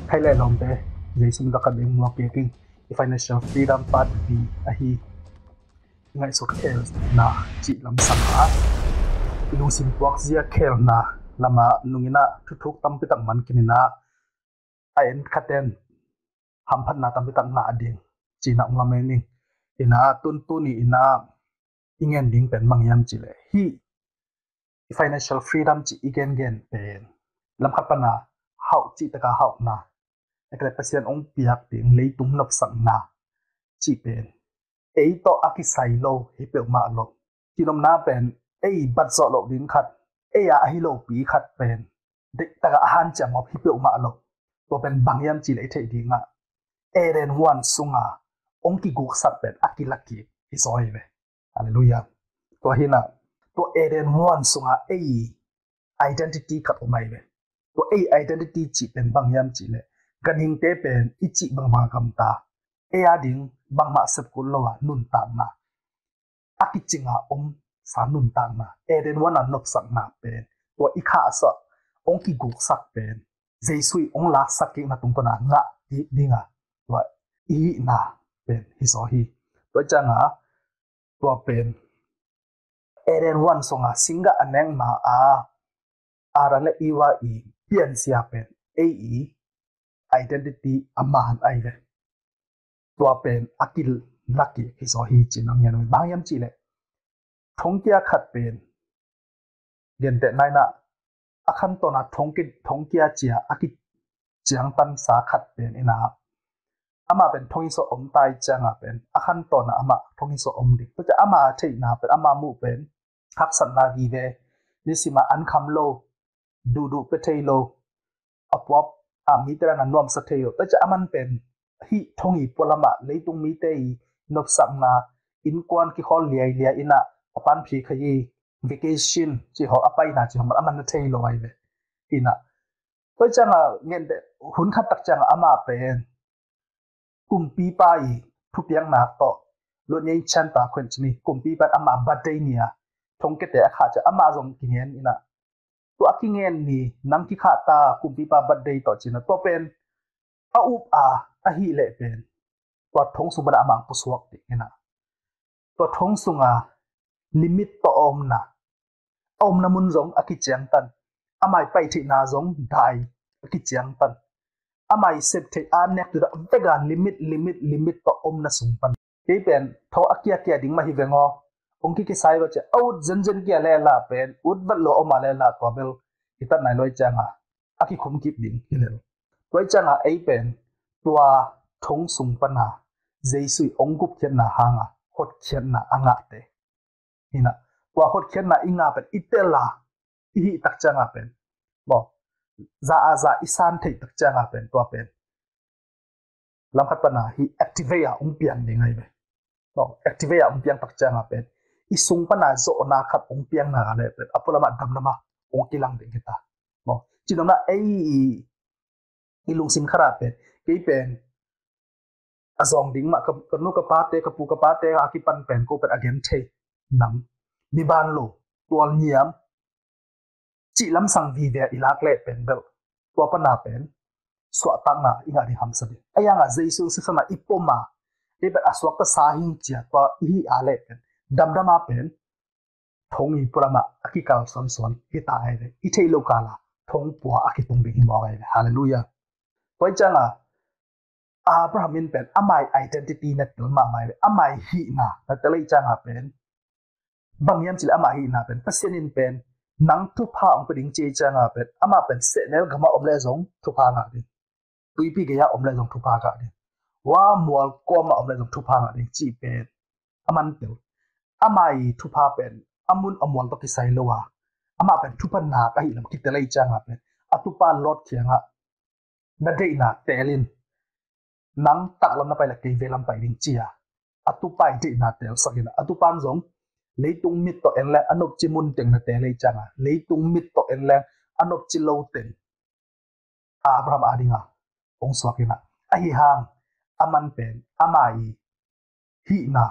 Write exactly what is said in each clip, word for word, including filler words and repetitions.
Khai le lawmte, Jesu min tawh ka ding muak kik ing. I financial freedom part B ahi, i ngaihsut khelna cih lamsang ah i lungsim puak zia khelna lamah nungin ah thuthuk tampi tak man kinin ah, a en khaten hamphatna tampi tak ngah ding cih na ung lamen ing. Ina tun tuni ina i ngen ding pen bang hiam cih leh, hih i financial freedom cih i gengen pen lamkhat pana hauh cih taka hauhna, a kile Pasian ong piak ding leitung nopsakna cih pen ei tawh a kisai lo hi peuhmah lo. Cinopna pen ei bat zawh loh ding khat, ei a ahi lopi khat pen deih taka a hanciam ngawp hi peuhmah lo. Tua pen bang hiam cih leh i theih dingah Eden huan sunga ong kiguksak pen a kilak kik hi zaw hi ve. Halleluiah. Tua hinah tua Eden huan sunga ei identity khat om ahi ve. Tua ei identity cih pen bang hiam cih leh ganhingte pen i cih bangbang a gamta, ei a ding bangmah sepkul lo a nuntakna, a kicinga om sa nuntakna, Eden huana nopsakna pen tua i khahsah ong kiguksak pen Jesu i ong laksak kikna tungtawna ngah kik dinga tua i hihna pen hi zaw hi. Tua cianga tua pen Eden huan sunga singgah a nekma a Adam le Eva i piansia pen ei i identity a man ahi ve. Tua pen a kilak kik hi zaw hi cih na ngen uh. Bang hiam cih leh thongkia khat pen genteh naina a khantawn a thongki-, thongkia cia a kiciangtansa khat pen ina ama pen thong i sawh om tai cianga pen a khantawn a ama thong i sawh om ding. Tua cia ama theihna pen ama muh pen haksatna vive, nisima an kham lo, duhduh pe thei lo, a puap a mite na nuamsa thei lo. Tua cia aman pen hih thong i pualamah leitung mite i nopsakna, innkuan kikhawl liailia ina a panphi kha i vacation cih hawk a paina cih hawk man aman na thei lo ahi ve. Ina tua cianga ngente hun khat tak cianga ama pen kumpipa i thupiaknak tawh luat ngei cian ta khuan cini kumpipa in ama birthday ni a thongkiate a khah cia ama zong kingen ina tua a kingen ni nang kikhah ta kumpipa birthday tawh cina tua pen a up a ahi leh pen tua thong sung pana amang pusuak ding ina tua thong sunga limit tawh a omna, a omna mun zong a kiciangtan, amai pai theihna zong dai a kiciangtan, amai sep theih a nek tudah vega limit limit limit tawh omna sung pan kei pen tho a kiakia ding mah hi vengaw. Ong kikisai va cia a ut zenzen kia lela pen ut vat lo oma lela tua bel hitat nai loi cianga a kikhum kip ding hi lel. Tua i cianga ei pen tua thong sung pana Jesu i ong gupkhiatna hanga hotkhiatna a ngahte hina. Tua hotkhiatna i ngah pen i tela i hih tak cianga pen maw, za a za i san theih tak cianga pen tua pen lamkhat pana hi activate a ong piang ding ahi ve. Maw, activate a ong piang tak cianga pen i sung pana zawhna khat ong piang na le pen a pualamah damdama ong kilang ding kita. Maw, cinopna ei i lungsim kharah pen kei pen a zawng ding mah ka nu ka pate ka pu ka pate a kipan pen ko pen a gen thei nam, mi ban lo, tual niam cih lamsang vive a i lak leh pen belh tua pana pen suahtakna i ngah ding hamsa ding. A yanga Jesu siksana i poma i bet a suakta sa hing cia tua i hi a leh pen damdama pen thong i pualamah a kikal suansuan hi ta ai ve. I theih lo kala thong pua a kitung ding hi mawk ai ve. Halleluiah. Tua i cianga Abraham in pen amai identity na tel mahmah ai ve. Amai hihna na tel ei cianga pen bang hiam cileh amai hihna pen Pasian in pen nang thupha ong pe ding ci ei cianga pen ama pen sehnel gama om leh zong thupha ngah ding. Tuipi gei-a om le zong thupha ngah ding, hua mual kawma om le zong thupha ngah ding cih pen a man tel. Amah i thupha pen a mun a mual tawh kisai lo a, amah pen thupha nak ahi lam kitel ahi cianga pen a tupa Lot kiangah na deihna tel in, nang taklam na pai le kei veilam pai ding ci-a a tupa i deihna telsak in a tupan zong leitung mit tawh en le a nopci mun teng na tel ahi cianga leitung mit tawh en le a nopci lo teng Abraham a dinga hong suak in a, ahi hang a man pen ama i hihna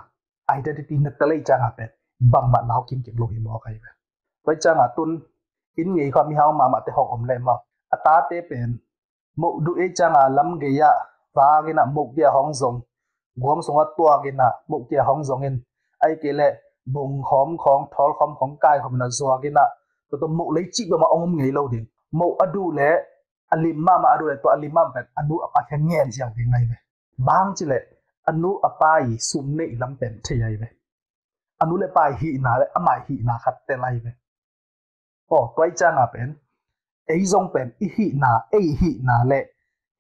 identity na tel ahi cianga pen bangmah lau kimkim lo hi mawk ahi ve. Tua cianga tun inn ngei kha mihau mahmahte hong om le maw, a tate pen Moh duh ei cianga lam gei-ah vak inah moh kia hong zong, guam sungah tuak inah moh kia hong zong in, ai kei leh bung khawm khawng, thawl khawm khawng kai khawm inah zuak inah, tua tua moh lei cih bama ong om ngei lo ding. Moh a duh leh a lim mahmah a duh leh tua a lim mahmah pen a nu a pa kia ngen ziau ding ngai ve. Bang cileh a nu a pa i sum neih lam pen thei ai ve. A nu le pa i hihna le amah i hihna khat tel ai ve. Aw, tua i cianga pen ei zong pen i hihna, ei i hihna le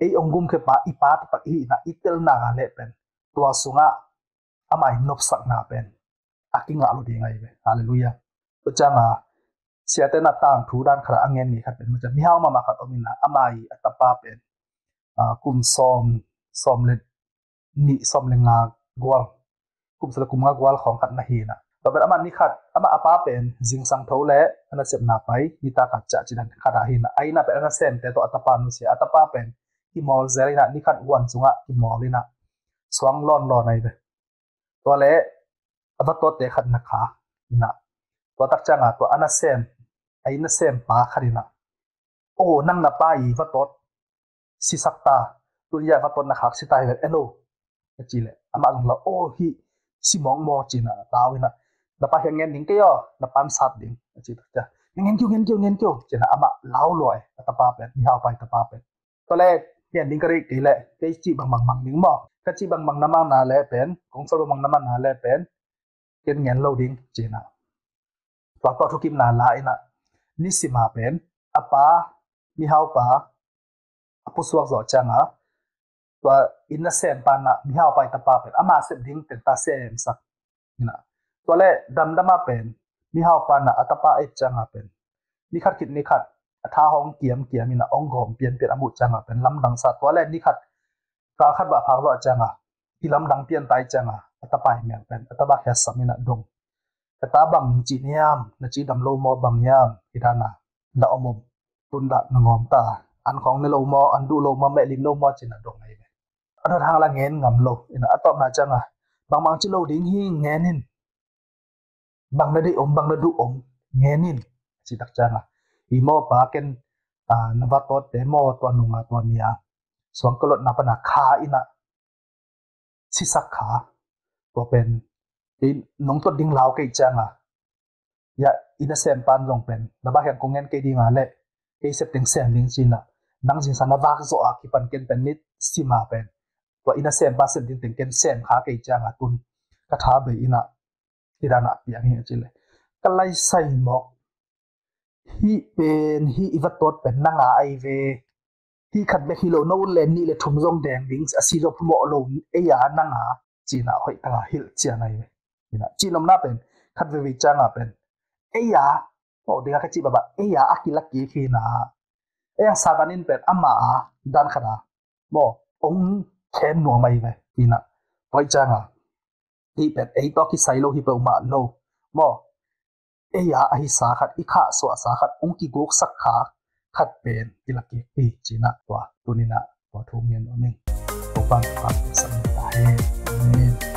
ei ong gumkhiapa i pa taktak i hihna i telna le pen tua sungah amah i nopsakna pen a kingah lo ding ai ve. Halleluiah. Tua cianga siate na tangthu dan khat a ngen ni khat pen macam mihau mahmah khat om inah amah i a tapa pen kum sawm, sawm le nih, sawm le nga gual, kum sawm le kum nga gual khawng khat na hi inah. Tua pen amah ni khat, amah a pa pen zingsang tho le a nasepna pai nitak a ciah cidan khat ah hi inah. A inn ah pen a nasemte tawh a tapa nusia, a tapa pen kimawl zel inah, ni khat huan sungah kimawl inah suang lawnlawn ai ve. Tua le a vatawtte khat na kha inah, tua tak cianga tua a nasem, a inn nasempa khat inah, "Aw, nang na pa i vatawt sisak ta, tuni a vatawt na khak si ta hi vet eno," a ci leh amah zong lau, "Aw, hih si mawkmawk," ci inah lau inah, "Na pa hiang ngen ding kei aw, na pan sat ding," a ci tak cia, "Ngen kio, ngen kio, ngen kio," ci inah amah lau luai, a tapa pen, mihaupa i tapa pen. Tua le ngen ding ka rih kei leh kei cih bangbang mang ding maw, ka cih bangbang na mang na le pen, kong sal bangbang na mang na le pen ken ngen lo ding ci inah. Tua tawh thukimna la inah, nisima pen a pa, mihaupa a pusuak zawh cianga tua inn nasempa inah mihaupa i tapa pen ama sep ding tenta semsak inah. Tua le damdama pen mihaupa inah a tapa et cianga pen ni khat khit ni khat a tha hong kiamkiam inah hong gawm pianpian a muh cianga pen lamdang sa. Tua le ni khat kal khat bah phak zawh cianga i lamdang pian tai cianga a tapa i mel pen a tapa khia sam inah dong. "Ka ta, bang ci niam, na ci dam lo maw, bang niam, hi dana na om om, tun dah na ngawm ta, an khawng ne lo maw, an duh lo maw, meh lim lo maw?" ci inah dong ai ve. A dot hang la ngen ngam lo inah, a tawpna cianga, "Bangbang ci lo ding hi, ngen in. Bang na deih om, bang na duh om, ngen in," a ci tak cianga, "I maw pa, ken na vatawtte maw, tua nunga tua nia suang ka lotna pana kha inah sisak kha, tua pen kei nong tot ding lau kei cianga, ya, inn nasempa in zong pen na bak hiang kong ngen kei dinga le kei sep teng sem ding ci inah, nang zingsang na vak zawh a kipan ken pen nisima pen tua inn nasempa sep ding teng ken sem kha kei cianga tun ka tha bei inah hi dana piang hi," a ci leh, "Ka laisai mawk, hih pen, hih i vatawt pen nanga ai ve. Hih khat bek hi lo, na ut le nih le thum zong deng ding, a si zong phamawh lo, ei a nanga," ci inah hoih taka hilh cian ai ve. Inah cihnopna pen khat veivei cianga pen ei a, mawh dinga ka cih baba, ei a a kilak kik hi inah, ei a Satan in pen ama a dan khat a maw ong khem nuam ai ve. Inah tua i cianga hih pen ei tawh kisai lo hi peuhmah lo maw, ei a ahi sa khat, i khahsuah sa khat, ong kiguksak kha khat pen i la kik hi ci inah tua tuni inah tua thu ngen nuam ing. Topa in thupha pia sak ta hen. Amen.